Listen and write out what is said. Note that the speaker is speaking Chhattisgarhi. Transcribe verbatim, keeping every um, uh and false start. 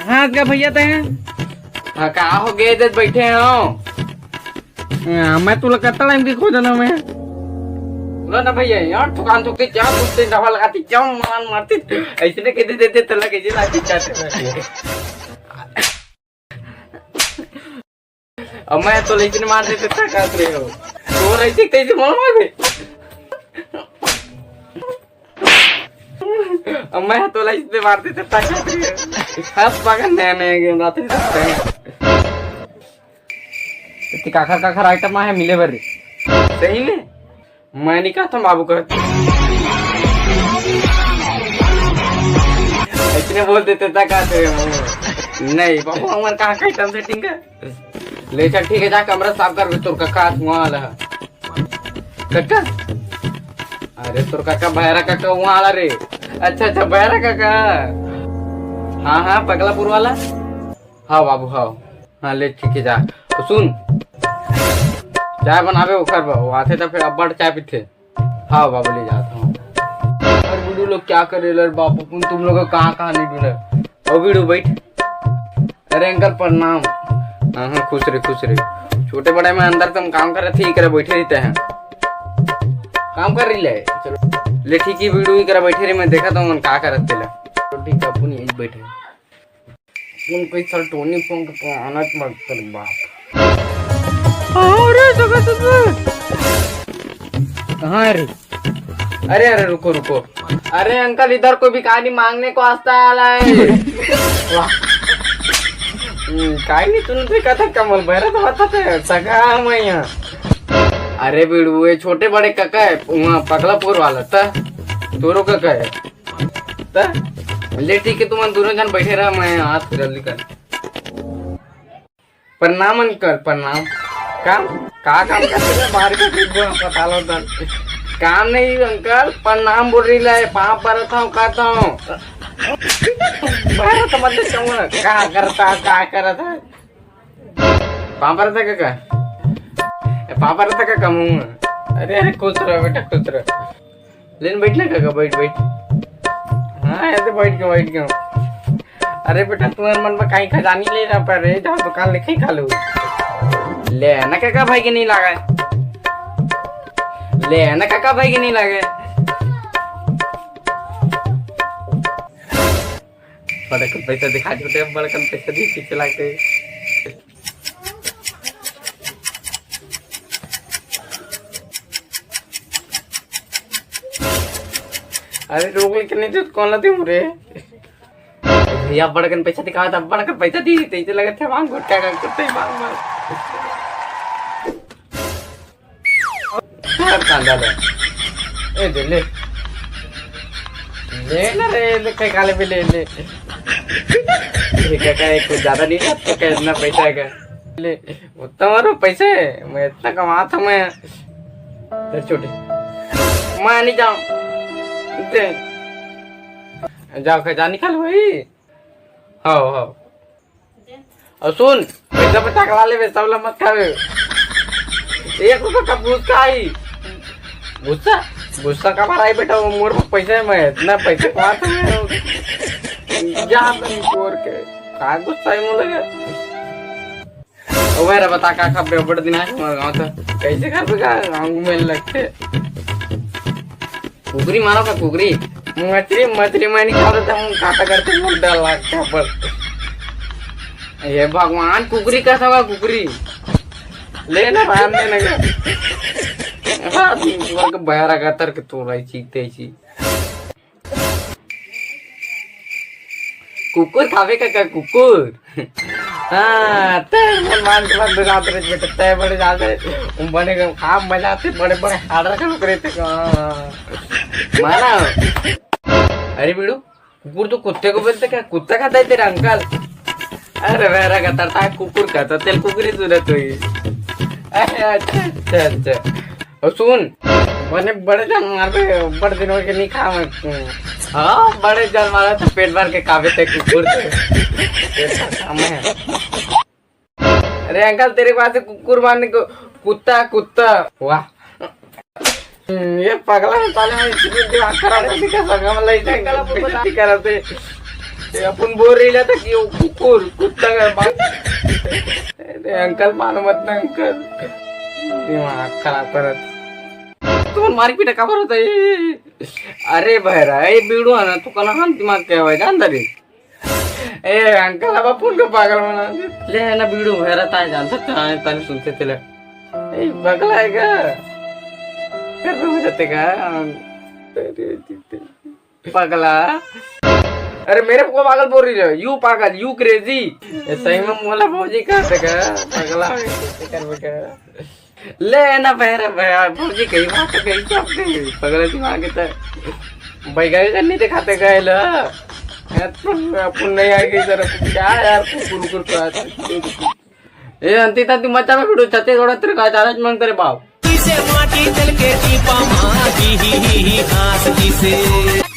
हाँ, का भैया ते हैं? हाँ, का हो गए, इधर बैठे हो? हाँ, मैं तुला कत्ता टाइम की खोजना मैं। बोला ना भैया, यार, दुकान थोक के क्या कुत्ते दवा लगाती, क्या मार मारती, ऐसे ने कह देते, तला कैसे लाती चाहते हैं। अब मैं तो लेकिन मार देते, क्या कर रहे हो? तो रही थी, कैसे मार मार दे। अब मैं तो लाइस पे मार देते, ताकत रही है। हाथ पकड़ नया नया गेम आते हैं। इतनी काखर काखर आइटम आहे मिले बर रे। सही में? मैं नहीं कहता बाबू कर। इतने बोल देते, ताकत रही है। नहीं, बाबू, हमारे कहाँ का आइटम सेटिंग है? ले चल, ठीक है, जा कमरा साफ कर, तोर कका हाथ वहाँ वाला है। कका? अरे, तोर कका, भैरा कका वहाँ वाला रे। अच्छा, अच्छा, भैरा कका। हाँ, हाँ, पगलापुर वाला। हाँ बाबू, हाँ। हाँ, ले, ठीक है, जा। तो सुन, चाय बनावे ओकर बर, वो आथे तो फिर अब्बड़ चाय पीथे। हाँ बाबू, ले जाता हूँ। अरे गुडू लोग, क्या करे लर बापू, तुम, तुम लोग कहाँ कहाँ नहीं ढूंढे। ओ गुडू, बैठ। अरे अंकल, प्रणाम। हाँ, हाँ, खुश रहे, खुश रहे। छोटे बड़े में अंदर तुम काम कर रहे थे, इकरा बैठे रहते हैं। काम कर रही ले। चलो, ले ठीक है, गुडू, इकरा बैठे रहे, मैं देखा तो मन का करत तेला। तो ठीक है, अपन यहीं बैठे। उनको इस साल टोनी फोन का आना मत कर बाप। अरे जगह से। कहाँ है रे? अरे, अरे, रुको, रुको। अरे अंकल, इधर कोई भिखारी मांगने को आता आ रहा है। वाह। हम्म, काहे नहीं, तूने तो कहा था कमल भैरा तो आता था, सगा मैं यहाँ। अरे बिड़ू, ये छोटे बड़े कका है, वहाँ पगलापुर वाला था, तोरो कका है। त ले ठीक है, तुम दोनों जन बैठे रहा, मैं हाथ जल्दी कर। प्रणाम अंकल, प्रणाम। काम, का काम करते हैं? बाहर का ट्रिप में पता लो तन। काम नहीं अंकल, प्रणाम बोल रही है, पाँव परत हूँ, कहता हूँ। बाहर समझ ले, कौन है? का करता, का करता है? पाँव परत है का? ए, पाँव परत है का कम? अरे, अरे, खुश रहो बेटा, खुश रहो। लेन बैठ ना काका, बैठ, बैठ। हाँ, ऐसे बैठ के, बैठ के। अरे बेटा, तुम्हारे मन में कहीं खजानी ले रहा पर रे, जाओ दुकान ले कहीं खा लो। ले ना काका भाई के नहीं लागे। ले ना काका भाई के नहीं लागे। बड़कन पैसा दिखा, छोटे बड़कन पैसा दी, पीछे लागते। अरे रोक लेके नहीं तो कौन लाते हूँ रे? भैया बड़कन पैसा दिखावा था, बड़कन पैसा दी, तेज लगे थे मांग घुट्टा का कुत्ते मांग मांग। यार कांदा ले। ए दे ले। ले ना रे, ले कहीं काले पे ले ले। ये क्या, क्या है, कुछ ज्यादा नहीं था, तो क्या इतना पैसा है क्या? ले, उतना मारो पैसे, मैं इतना कमाता मैं। तेरे छोटे। मैं नहीं जाऊँ। दे। जाओ, खजानी खा लो भाई। हाँ, हाँ। अउ सुन, पैसा पे टकला लेबे, सब ला मत खाबे। एक रुपया का गुस्सा आई। गुस्सा? गुस्सा का मारा आई बेटा, वो मोर पैसा है, मैं इतना पैसा कमाता हूँ। जा अपने मोर के, का गुस्सा आई मोर लगे? ओ भाई रे, बता का खाबे, बड़ दिन आए हमारे गाँव था। कैसे खाबे का गाँव में लगते? कुकरी मारो का कुकरी? मछली, मछली मैं नहीं खाता था, हम खाता करते मुंह डर लगता है पर। हे भगवान, कुकरी का सवा कुकरी। ले ना, राम ने लगे। हाँ, दिन भर के बहरा का तर के तोड़ा ही चीखते ही चीख। कुकुर खावे का, का कुकुर? हाँ, ते मन मान के मत दुकान पे बेटा, ते बड़े जाते, बड़े का खा मजा आते, बड़े बड़े हार्डर का लोग रहते का। माना। अरे बीड़ू, कुकुर तो कुत्ते को बोलते क्या? कुत्ता खाता है तेरा अंकल? अरे मेरा का तरता है कुकुर का, तो तेल कुकुर ही सूरत हुई। अरे अच्छा, अच्छा, अच्छा। अउ सुन, बने बड़े जान मार बे, बड़ दिन होके नहीं खा मैं। हाँ, बड़े जान मारा तो पेट भर के खावे ते कुकुर ते। पेट भर खा मैं। अरे अंकल, तेरे पास कुकुर मारने को, कुत्ता, कुत्ता। वाह। हम्म, ये पगला है साले, मैं इसको दिमाग खराब कर दिया, सगा में लई जाएगा, बेइज्जती कराते। ये अपन बोल रही था कि वो कुकुर, कुत्ता का बात। अरे अंकल, मानो मत ना अंकल, दिमाग खराब करत। तुमन मारपीट काबर होता है? अरे बहरा, ये बीड़ू है ना, तू कना हम दिमाग के हवे, जानता रे? ए अंकल, अब अपन को पागल बना दे। ले ना बीड़ू बहरा, ताय जानता, ताय ताने सुनते तेला। ए पगला है का? कर हो जाते का? अरे जीते। पगला। अरे मेरे को पागल बोल रही है, यू पागल, यू क्रेजी। ए, सही में मोला भौजी कह सका, पगला हो गया, कैसे कर बेटा? ले ना बहरा भैया, भौजी कही बात कही, सब कही, पगला दिमाग है तो। बैगा के नहीं दिखाते गए ला। ए, अपन नहीं आएगी इधर, क्या यार, कुकुर, कुकुर तो आता है। ए अंतिता, तू मचा में बिड़ू, छत्तीसगढ़ तेरे का चारा मांगते रे बाप। इसे माटी चल के दीपा माँ, ही, ही, ही, ही, घास इसे।